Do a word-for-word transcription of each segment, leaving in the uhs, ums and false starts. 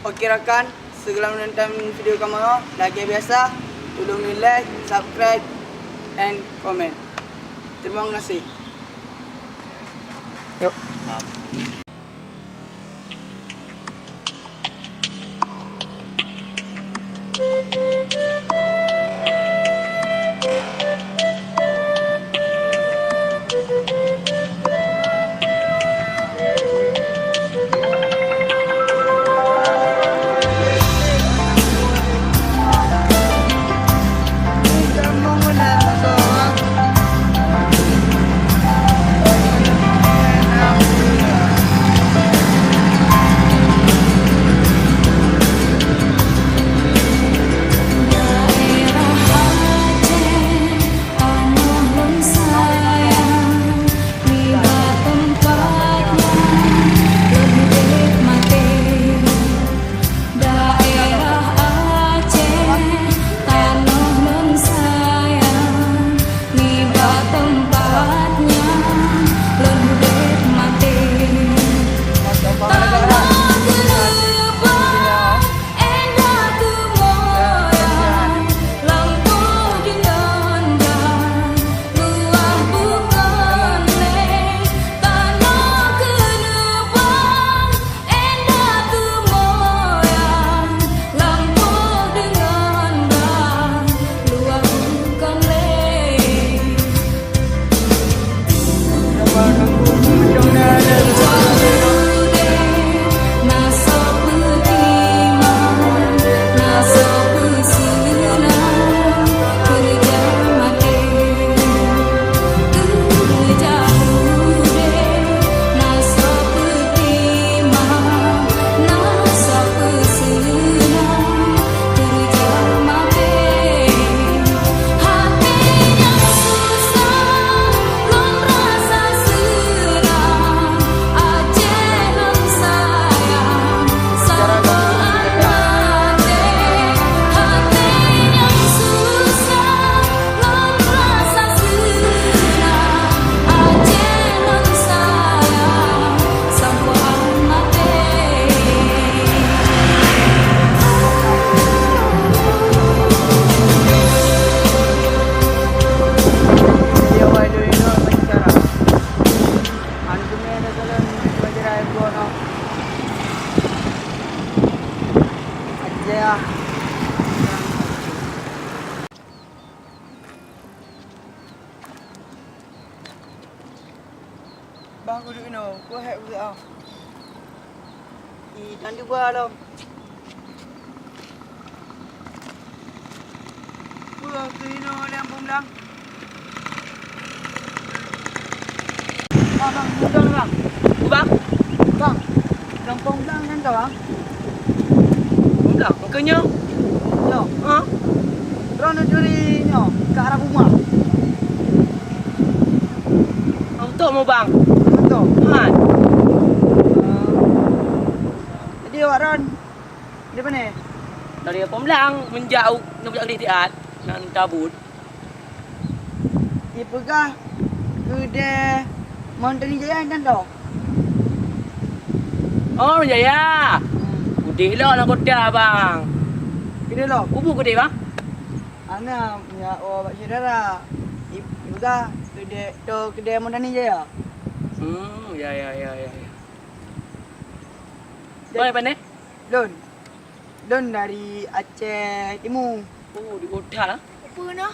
Oke rakan, sebelum nonton video kamoe, lagèe biasa, tulông like, subscribe, and comment. Terima kasih. Yuk. Daerah Aceh, tanoh lôn sayang, nibak teumpat nyan lôn udép maté. Tanoh keuneubang, éndah keumoyang, lampôh deungon blang, luwah bukon lé. Tanoh keuneubang, éndah keumoyang, lampôh deungon blang, luwah bukon lé. Bah, kuduek inoe, peue hai uroe ah. Ih, tan diba lom. Peue keuh inoe lé Ampôn Blang? Bang, bang, mudong, bang. Bang. Bang, gampông blang nyan ka, bang? Gampông blang? Engkeu nyoe? Nyoe. Ha? Droeneuh turi nyoe, ka arah Buma. Untuk mu, bang? Untuk. Han. Jadi, awak droen dari mana? Dari Gampông Blang, meunjak u-, meunjak di Tiat, nan tabut. Ipeugah keudè Montani Jaya nyan toh? Oh, Jaya. Hmm. Udeh lom lam kota, bang. Keudeh lom? Kubu keudeh, bang? Ana, ya, oh, bak syedara. Ipeugah keudè, toh keudè Montani Jaya. Hmm, ya, ya, ya, ya, ya. Bang, dari mana? Lôn. Lôn dari Aceh Timu. Oh, di kota lah. Peue na?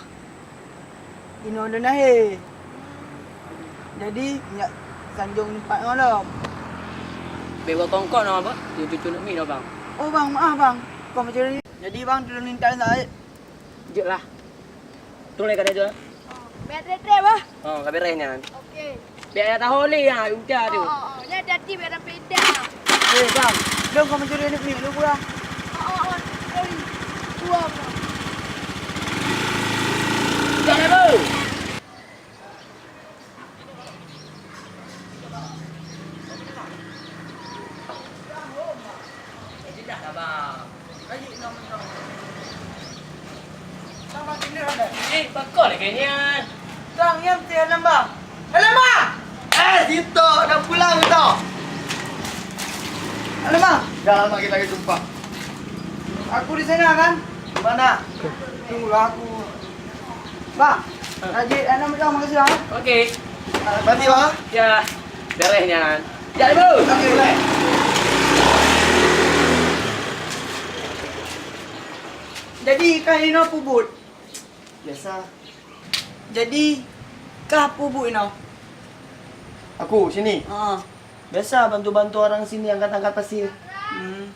Inoe lôn lahé. Jadi, nyak sanjong teumpat nyoe lom. Bèk buat kongkot nyoe, Abah. Cucu-cucu neuk mi nyoe, Bang. Oh, Bang, maaf, Bang. Kong macam ni. Jadi, Bang, tulông minta saet. Jeuet lah. Tulông ka jeuet. Bèk trép-trép, bah. Oh, ka beres nyan. Oke. Bèk ada tahu lé, ha, udah tu. Oh, oh, oh. Ya, hati-hati bèk sampai dah. Eh, bang. Dong, kamu curi anak ni, lu gua. Oh, oh, oh. Sorry. Dua, bang. Udah lah, bro. Eh, pakon lagèe nyan? Tang, nyang ti alam bang. Alam bang! Eh, sitok, dah pulang ke tau? Alam bang! Dah lama kita lagi jumpa. Aku di sana kan? Di mana? Tunggulah aku. Bang, Hah? Najib, anak muda, makasih, Bang. Oke. Makasih, Bang. Ya, beres nyan. Ya, Ibu. Oke, boleh. Jadi, kah inoe peubuet? Biasa. Jadi, kah peubuet inoe? Aku, sini? Ha. Biasa bantu-bantu orang sini angkat-angkat pasir. Hmm.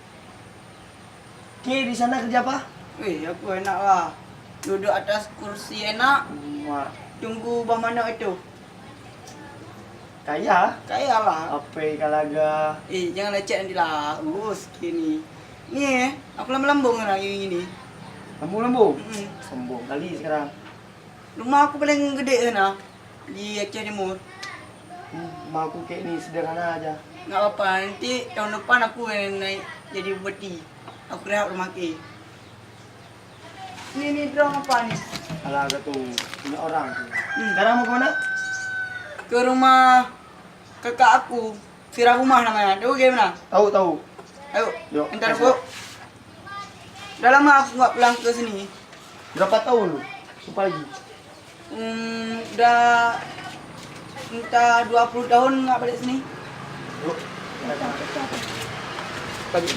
Oke, di sana kerja apa? Eh, aku enak lah. Duduk atas kursi enak. Mak. Tunggu bah manok itu. Kaya? Kaya lah. Apa kalaga? Eh, jangan lecet nanti lah. Uh, segini. Ni eh, aku lambung-lambung lagi ni. Lambung-lambung? Mm-mm. Sombong kali sekarang. Rumah aku paling gede sana, di Aceh Timur. Hmm, rumah aku kayak ni, sederhana aja. Nggak apa-apa, nanti tahun depan aku yang naik jadi bupati. Aku rehab rumah ke. Ni, ni drone apa ni? Alah, agak tu. Punya orang tu. Hmm. Sekarang mau ke mana? Ke rumah kakak aku. Sirah Rumah namanya. Tahu ke mana? Tahu, tahu. Ayo, yuk, antar masuk. Aku. Dah lama aku nggak pulang ke sini. Berapa tahun lu? Lupa lagi. Hmm, dah entah dua puluh tahun nggak balik sini. Yuk. Pagi.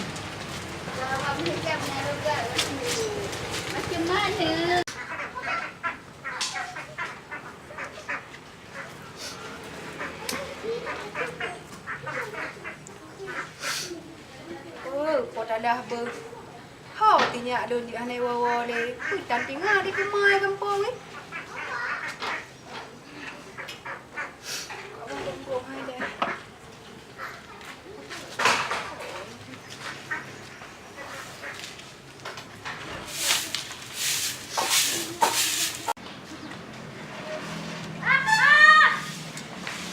Macam mana? Oh, po talah beuh. Ho, tinyak lôn jeuet hana woe-woe lé. Peue tan tinga di keumai gampông, eh? Kok gampông hai lé.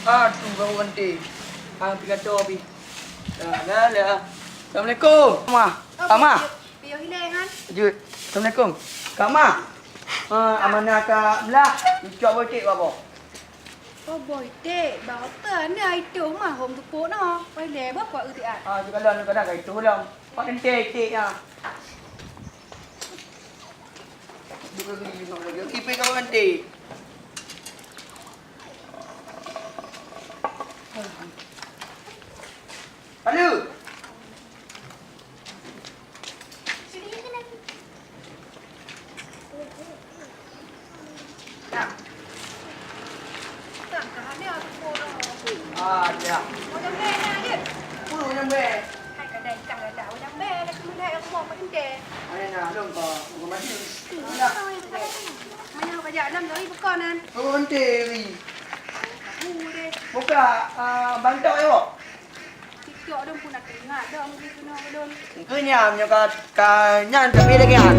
Aduh, gawat deh. Ah, pidato pi. Dah, dah, dah. Assalamualaikum. Ma. Oh, Ma. Piyoh, piyoh ilèe, Han. Jeuet. Assalamualaikum. Kak Ma. Ah, amanah Kak Meulah. Cucok boh iték bak boh. Oh, boh iték. Bak oto na itu mah hom tupuk noh. Pai lé bak kuat utiat. Ah, sikalon kadang ka itu lom. Pak teuntèe iték nyan. Duek lagi, duek lagi. Okey, pai kawan teh. Halo. Ah, ya. Peue nyang bèe? Ada na, lom ka, bukan mati. Mana bajak enam dari bukan nan? Oh, ente ri. Buka, ah, bantok ya, Wak? Engkeu nyan, meunyoe ka, ka nyan, tapi lagèe nyan.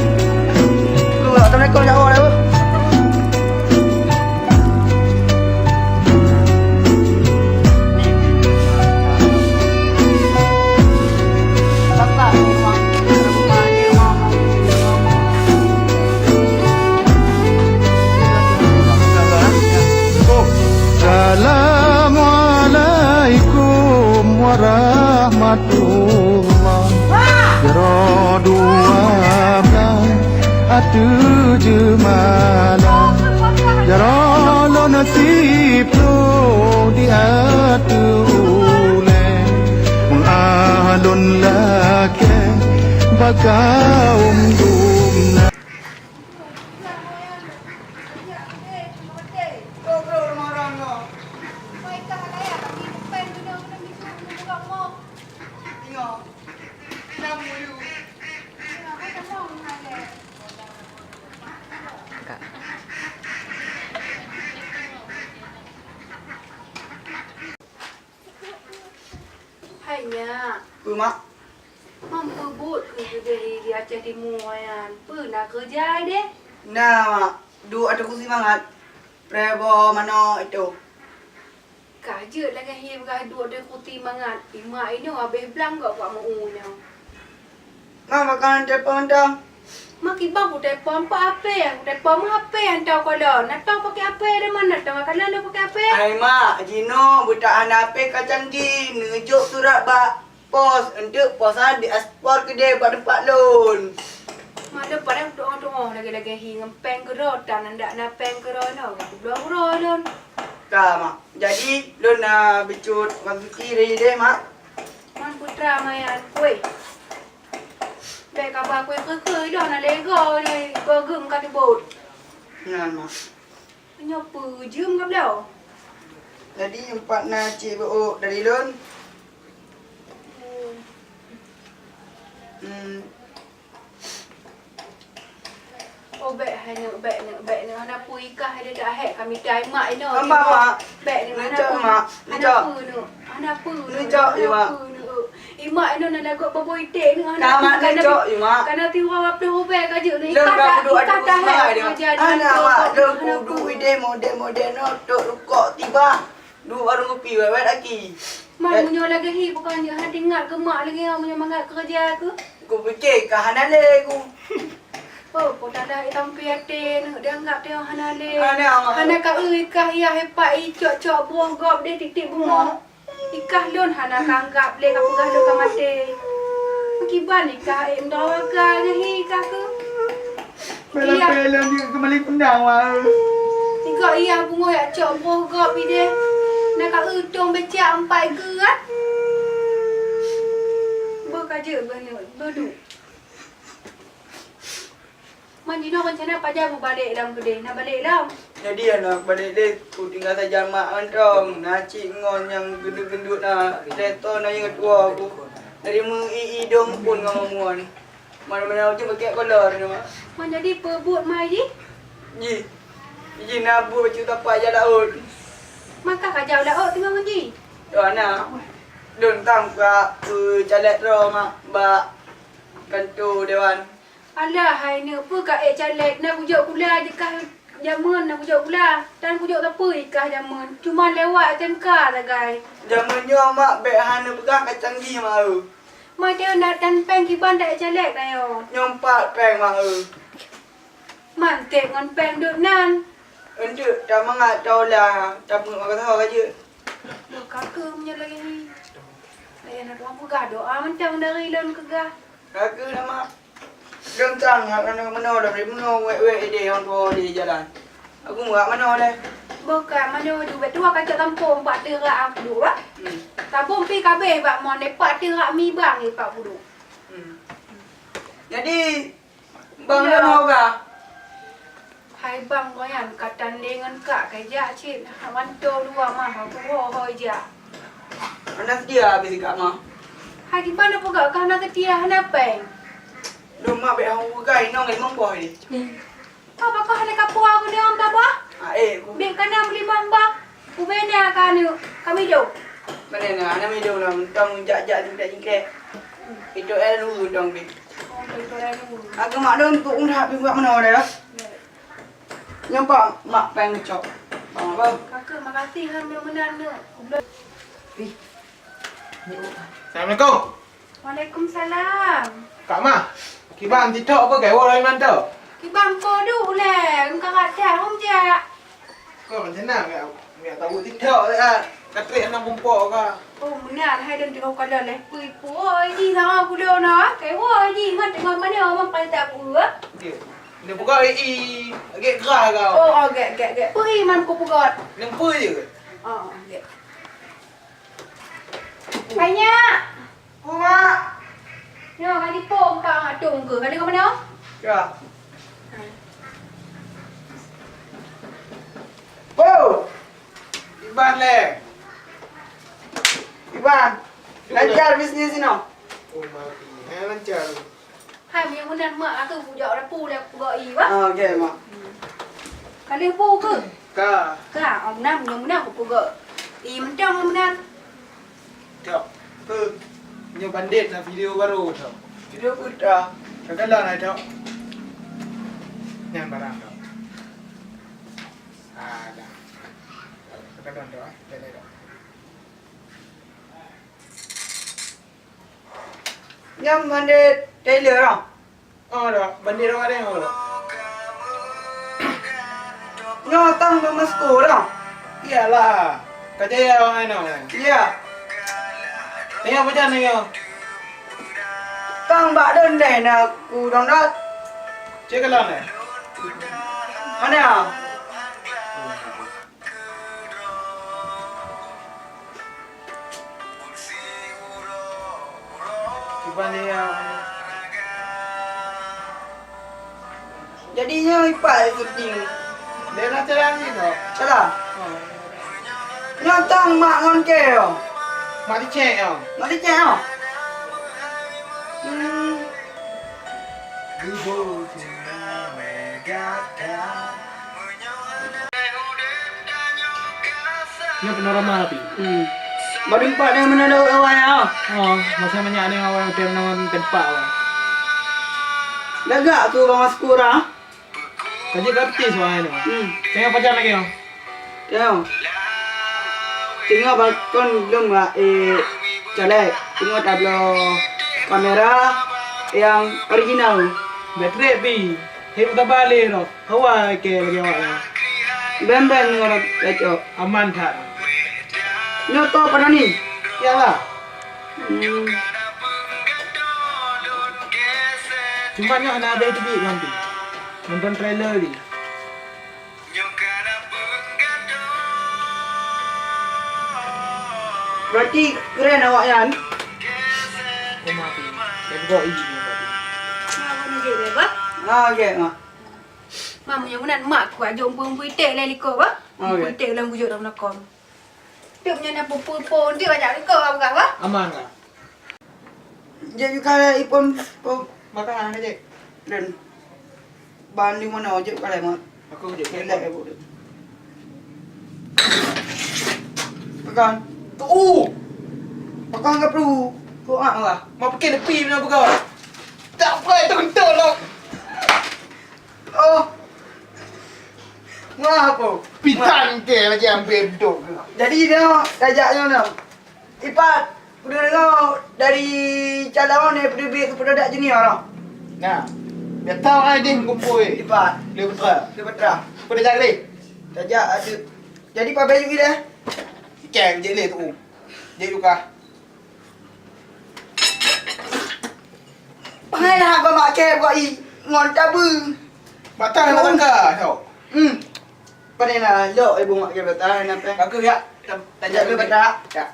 Assalamualaikum, ya Allah. Assalamualaikum warahmatullahi. Jaroe dua blah ateueh jeumala. Jaroe lôn siploh di ateueh ulèe. Meuah lôn lakèe bak kawöm gumna. Hai nyak. Peue, Mak? Mam peubuet keu keudeh di Aceh Timu nyan. Peue na keujai deh? Na, Mak. Duek ateueh kusi mangat. Preh boh manok itu. Ka jeuet lagèe hi peugah duek ateueh kusi mangat. Imak inoe habéh blang gok bak meu-u nyoe. Ma, pakon telepon tong? Ma kiban kutelepon, pah H P, kutelepon meuh H P hantom kalon. Na tong pakai H P, di mana tong kalon na pakai H P? Ai mak, jinoe beutak hana H P ka canggih, neujok surat bak Pos, enteuk pos nyan diekspor keudeh bak teumpat lôn. Mak lôn padahai tu'oh-tu'oh lagèe-lagèe hi ngon péng keudroe, tan ndak na péng keudroe nyoe, ka kubloe uroe lôn. Ka, Mak. Jadi, lôn na beucut Wan Suci lé deh, Mak. Man putra mayan kueh. Bèk kaba kueh keu-keu dah na lego nyoe, gogem ka teubuet. Nyan, Mak. Nyoe peue jeuem ka bloe? Jadi, empat na cit beuôt dari lôn. Hmm. Oh, bèk hai neuk, bèk neuk, bèk neuk. Hana peue i kah, hai dak hek kami tai mak inoe. Hana, Mak. Bèk neuk, hana peue. Mak. Hana peue neuk. Hana peue neuk. Neuk, Mak. Hana peue neuk. I mak inoe na lagot boh-boh iték neuk, hana peue. Mak, neuk, Mak. Kana tiwa wapeuh ubé ka jeuet neuk. Lôn ka kuduek adu keuseumayang. Hana, Mak. Lôn kuduek idéh model-model nyoe, tok rukok tiba. Duek warong kupi wèt-wèt aki. Man, meunyoe lagèe hi, bukan jeuet hana ingat keu mak lagèe nyoe, meunyoe mangat keureuja keuh. Kupike ka hana lé ku. Oh, po tanda itam piaté neuk dianggap teuh hana lé. Hana, Mak. Hana ka eu i kah yah ipat i cok-cok boh gob deh titik bumoe. I kah lôn hana ka anggap lé, ka peugah lôn ka maté. Meukiban i kah ék meudawa ka nyan hi i kah keuh. Bela iya. Bela dia kembali kundang, wah. Tiga iya bungoh yak cok boh gob idéh. Na ka eu tong becak empat geuat. Boh ka jeuet beuneu, boh duek. Man jinoe rencana pajan mubalek lam keudeh, na balek lam? Jadi, hana balek lé, kutinggai sajan mak mantong. Na cit ngon nyang gendut-gendut na, lé tô na nyang tuwo ku. Dari meu i-i dong pun ngon mamuan. Mana-mana ujung pakai kolor ni, Mak. Man jadi peue buet mai jih? Jih. Jih na buet bacut tapak jak laôt. Man kah ka jak laôt teungoh ngon jih? Yo, na. Lôn tam ka peucaleg droe, Mak, bak kanto dewan. Alah, hai neuk, peue ka ék caleg, na kujok kula jih kah jameun, na kujok kula. Tan kujok sapeue i kah jameun, cuma lewat S M K sagai. Jameun nyoe, Mak, bèk hana peugah ka canggih, Mak, eu. Mak, teuh na tan péng kiban dak ék caleg na nyoe. Nyoe pat péng, Mak, eu. Man, kèk ngon péng deuek nan. Enteuk, tamangat taolah, tapeumeukasoe ka jeuet. Loh, ka keuh meunyoe lagèe nyan. Lagèe na tuan peugah doa mantong dari lôn keugah. Ka keuh na, Mak. Lôn trang ngat aneuk meunoe lom, meunoe wèk-wèk idéh nyang tuwoe di jalan. Aku meurak manoe lé. Boh ka manoe ju bèk tuwoe ka cok tampông pat teurak aku duek, bah. Hmm. Tabông pih ka abéh bak mon, pat teurak mi bang pat puduk. Hmm. Jadi, bang, iya, lôn ho ka? Hai bang, nyan ka tan lé ngon kak ka jak cit. Mantong dua mah aku ho-ho jak. Hana seutia habéh sikak mah. Hai kiban na peugah ka hana seutia, hana péng. Lôn mak bèk hana peugah inong limong boh idéh. Ka pakon hana kapeue aku ni amba bah? Ah, eh, ku. Bèk kana meulimong bah. Ubena ka aneuk, ka midong. Mana na, aneuk midong na, mantong jak-jak jingkrek-jingkrek. Itu ilmu mantong pih. Oh, itu ilmu. Aku mak dong tu udah pih buat mana dah. Ya. Nyampak mak péng ngecok. Bang apa? Kakak, makasih han meunan neuk. Pih. Assalamualaikum. Waalaikumsalam. Kak Mah, kiban TikTok apa kai? Woe lagi mantap. Kiban ko du lé, engka rata hom jak. Kau macam mana? Enggak, enggak tahu TikTok lah. Katrik anak bumpok kah? Oh, meunan hai dan tengok kalau leh pui pui di sama kulo na. Kai woi di man tengok mana orang pai tak pui. Dia. Dia buka i, i, agak gerah kau. Oh, oh, gek, gek, gek. Pui man ku pegot. Nang pui je. Oh, gek. Banyak. Pu, Mak. Nyoe, ka jipông, Pak, ngadong ke? Ka deungoe meunoe? Ya. Po! Iban lé. Iban, lancar bisnis inoe? Oh, mati. Hai, lancar. Hai, meunyoe meunan mak aku bujak rapu lé aku peugah i, bah. Ah, okey, Mak. Ka lheueh bu ke? Ka. Ka, oh, meunan, meunyoe meunan aku peugah. I mantong meunan. Tok. Peu. Nyoe bandét na video baru, Tok. Video peue, Tok? Ka kalon ai, Tok. Nyan barang, Tok. Ah, dah. Ka kalon, Tok, eh. Dah, dah, dah. Nyan bandét tailor, ah? Oh, dah. Bandét awak deh, oh. Nyoe tang Damaskus dah. Iyalah. Ka jaya awak inoe. Iya. Tengok macam mana nyoe? Kang bak dondeh na ku dong dot. Cek kalon eh. Mana? Cuba ni ya. Jadi nyoe ipat syuting. Dia nak cara ni tau. Cara? Ha. Nyoe tang mak ngon ke yo. Mak dicek yo. Mak dicek yo. Hmm. Nyoe panorama tapi. Hmm. Baru empat yang mana ada awal ya. Oh, masa banyak ada awal hotel nama tempat awal. Gagak tu bang Askura. Kaji gratis wahai tu. Hmm. Tengok pacar lagi tu. Tengok. Tengok balkon belum nggak eh colek. Tengok tablo kamera yang original. Bateri pi. Hei udah balik tu. Hawa ke lagi awak ni. Ben-ben ngon cocok. Aman tak? Nyoto pada ni. Yalah. Hmm. Cuma nyoe hana habéh teubiet ngon pih. Nonton trailer jih. Berarti keren awak nyan. Oh, mati. Dah gok iji ni berarti. Nah, aku nunjuk dia, bah. Ah, okey, ah. Mak, meunyoe meunan mak ku ajok umpung-umpung iték lé likot, bah. Ah, okey. Umpung iték lam gujok dalam lakon. Tiep nyan na peue-peue pun, tiep banyak likot, bah, bah. Aman lah. Jép ju kalai ipon, pon. Makan aja. Dan ban di mana jép kalai mat. Aku jép. Jelek ya, Bu. Makan. Tu. Makan ke perlu? Kau ah lah. Mau pakai lepi mana pegang? Tak apa, itu kentut lah. Oh. Maaf, Bu. Pitan ke lagi ambil duduk ke? Jadi dia ajaknya nak. Ipat, kudeungoe dari calon ni peudeuh bit keu peudadak jeunia lah. Nah, biasa orang deh kumpul. Ipat. Lé putra. Lé putra. Kau dah jadi? Dah jak ada. Jadi pakai juga dah. Ikan je lé tu. Dia juga. Pakai lah kau mak ke buat i ngon tabu. Batal nak tangka tau. Hmm. Pakai lah lok ibu mak ke batal nak pe. Aku ya. Tajak ke batal. Ya.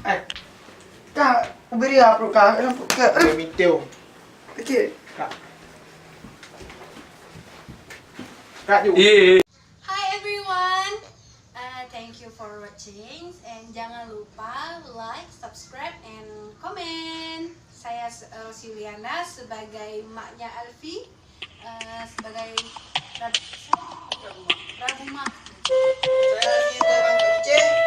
Eh, ka ubiri apa ka? Kenapa ka? Dia minta. Okey. Kak. Kak Ju. Eh, eh. Hi everyone. Uh, thank you for watching and jangan lupa like, subscribe and comment. Saya uh, Rosiliana sebagai maknya Alfi. Eh, sebagai rab-, siapa? Rabu Mak. Saya Aziz dari Bangka Aceh.